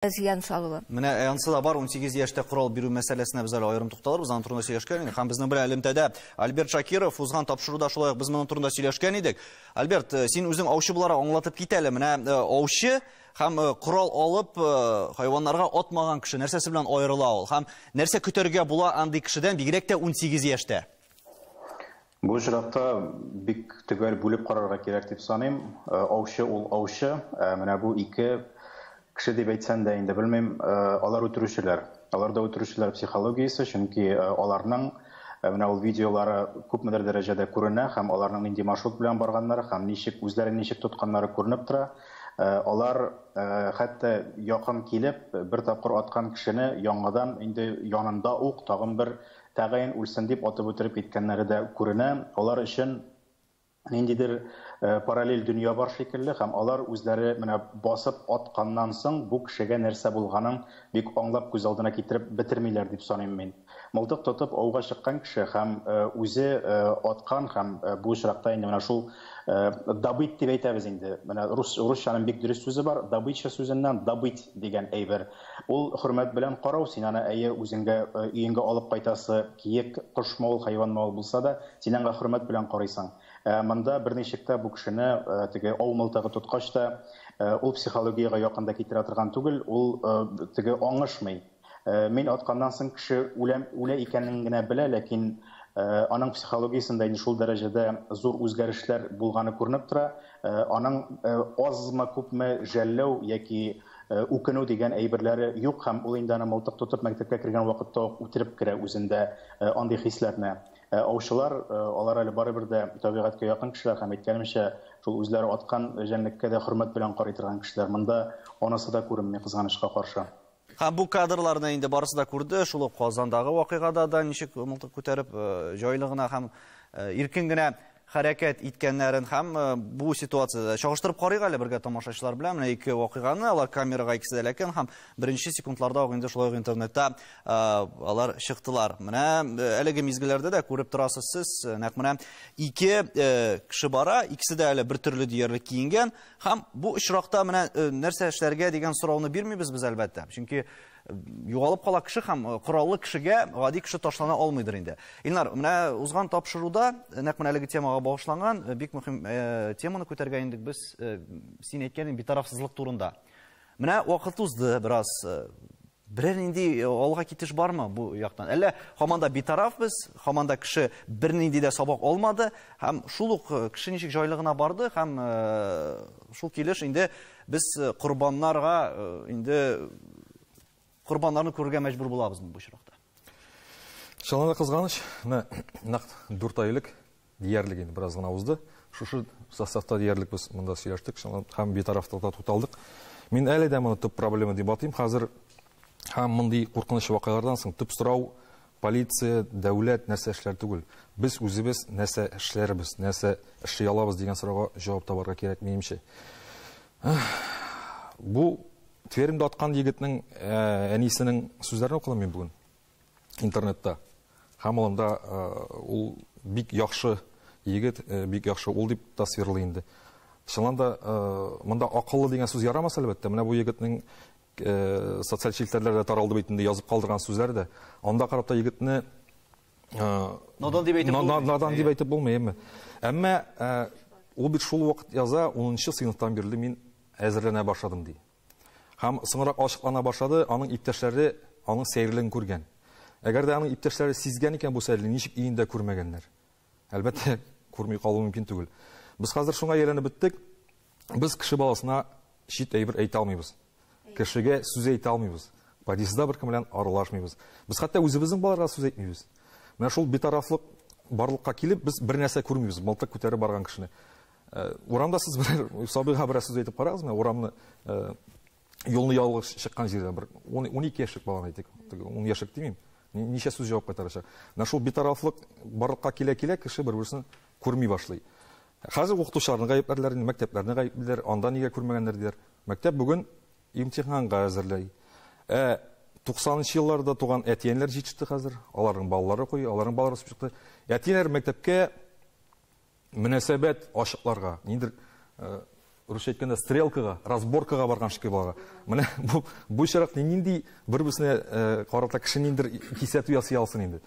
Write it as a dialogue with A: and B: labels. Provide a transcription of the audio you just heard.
A: Зыян салуы.
B: Менә ансы да бар, 18 яшьтә корал бирү мәсьәләсенә без әле аерым тукталырбыз, аның турында сөйләшкән идек. Һәм безнең белән элемтәдә Альберт Шакиров, узган тапшыруда шулай ук без моның турында сөйләшкән идек. Альберт, син үзең аучы буларак аңлатып кит әле, менә аучы һәм корал алып хайваннарга атмаган кеше нәрсәсе белән аерыла ул? Һәм нәрсә көтәргә була андый кешедән, бигрәк тә 18 яшьтә?
C: Бу очракта бик төгәл бүлеп карарга кирәк дип саныйм. Аучы ул аучы, менә бу ике кеше дип әйтсәм дә инде белмим, алар үтерүчеләр. Алар да үтерүчеләр психологиясе, чөнки аларның менә ул видеолары күпмедер дәрәҗәдә күренә һәм аларның нинди маршрут белән барганнары һәм ничек үзләрен ничек тотканнары күренеп тора. Алар хәтта якын килеп бер тапкыр аткан кешене яңадан инде янында ук тагын бер тәгаен үлсен дип атып үтереп киткәннәре дә күренә. Алар өчен ниндидер параллель дөнья бар шикелле һәм алар үзләре менә басып атканнан соң бу кешегә нәрсә булганын бик аңлап күз алдына китереп бетермиләр дип саныйм мин. Мылтык тотып ауга чыккан кеше һәм үзе аткан һәм бу очракта инде менә шул добыть дип әйтәбез инде. Менә русчаның бик дөрес сүзе бар, добыча сүзеннән добыть дигән әйбер. Ул хөрмәт белән карау, син аны әйе үзеңгә өеңгә алып кайтасы, киек, кошмы ул, хайванмы ул булса да, син аңа хөрмәт белән карыйсың. Монда берничек тә бу кешене теге ау мылтыгы тоткач та ул психологиягә якын да китерә торган түгел, ул теге аңышмый. Мин атканнан соң кеше үлә икәнен генә белә, ләкин аның психологиясендә инде шул дәрәҗәдә зур үзгәрешләр булганы күренеп тора. Аның азмы күпме жәлләү яки үкенү дигән әйберләре юк һәм ул инде аны мылтык тотып мәктәпкә кергән вакытта ук үтереп керә үзендә андый хисләрне. Аучылар, алар әле барыбер дә табигатькә якын кешеләр һәм әйткәнемчә, шул үзләре аткан җәнлеккә дә хөрмәт белән карый торган кешеләр. Монда анысы да күренми, кызганычка каршы.
B: Һәм бу кадрларны инде барысы да күрде. Шул ук Казандагы вакыйгада да ничек мылтык күтәреп, җайлы гына һәм иркен генә хәрәкәт иткәннәрен һәм бу ситуацияда чагыштырып карыйк әле бергә тамашачылар белән. Менә ике вакыйганы, алар камерага икесе дә эләккән һәм беренче секундларда ук инде шулай ук интернетта алар чыктылар. Менә әлеге мизгелләрдә дә күреп торасыз сез, нәкъ менә ике кеше бара, икесе дә әле бер төрле диярлек киенгән һәм бу очракта менә нәрсә эшләргә дигән сорауны бирмибез без әлбәттә. Чөнки югалып кала кеше һәм кораллы кешегә гади кеше ташлана алмыйдыр инде. Илнар, менә узган тапшыруда нәкъ менә әлеге темага багышланган бик мөһим теманы күтәргән идек без, син әйткән битарафсызлык турында. Менә вакыт узды бераз. Берәр нинди алга китеш бармы бу яктан? Әллә һаман да битараф без, һаман да кеше бернинди дә сабак алмады һәм шул ук кеше ничек җайлы гына барды һәм шул килеш инде без корбаннарга инде корбаннарны күрергә мәҗбүр булабызмы бу очракта?
D: Чынлап да кызганыч, менә нәкъ 4 ай элек диярлек инде бераз гына узды. Шушы составта диярлек без монда сөйләштек, чынлап һәм битарафлыкта тукталдык. Мин әле дә моны төп проблема дип атыйм. Хәзер һәм мондый куркыныч вакыйгалардан соң төп сорау полиция, дәүләт нәрсә эшләр түгел. Без үзебез нәрсә эшләрбез, нәрсә эшли алабыз дигән сорауга җавап табарга кирәк минемчә. Бу Твермдә аткан егетнең әнисенең сүзләрен укыдым мин бүген интернетта. Һәм ул анда ул бик яхшы егет, бик яхшы ул дип тасвирлый инде. Чыннан да монда акыллы дигән сүз ярамас әлбәттә. Менә бу егетнең социаль челтәрләрдә таралды бит инде язып калдырган сүзләре дә. Анда карап та егетне
B: надан дип әйтеп булмый.
D: Надан дип әйтеп булмый, әмма. Әмма ул бит шул вакыт яза, 10 сыйныфтан бирле мин әзерләнә башладым ди. Һәм соңрак ачыклана башлады, аның иптәшләре аның сәерлеген күргән. Әгәр дә аның иптәшләре сизгән икән бу сәерлеген, ничек өендә күрмәгәннәр? Әлбәттә, күрми калу мөмкин түгел. Без хәзер шуңа әйләнеп беттек. Без кеше баласына чит әйбер әйтә алмыйбыз. Кешегә сүз әйтә алмыйбыз. Подъездда бер кем белән аралашмыйбыз. Без хәтта үзебезнең балаларга сүз әйтмибез. Менә шул битарафлык барлыкка килеп, без бер нәрсә күрмибез, мылтык күтәреп барган кешене. Урамда сез берәр сабыйга берәр сүз әйтеп карагыз, менә урамны юлны ялгыш чыккан җирдә бер 12 яшьлек баланы әйтик, теге 10 яшьлек димим, ничә сүз җавап кайтарачак. Менә шул битарафлык барлыкка килә-килә кеше бер-берсен күрми башлый. Хәзер укытучыларны гаепләрләр, мәктәпләрне гаеплиләр, анда нигә күрмәгәннәр диләр. Мәктәп бүген имтиханга әзерләй. 90 елларда туган әти-әниләр җитеште хәзер, аларның балалары куй, аларның балалары үсеп чыкты. Әти-әниләр мәктәпкә мөнәсәбәт ачыкларга, ниндидер Русча әйткәндә, стрелкага, разборкага барган шикелле балага. Менә бу, бу очрак нинди бер-берсенә карата кеше ниндидер кисәтү ясый алсын инде.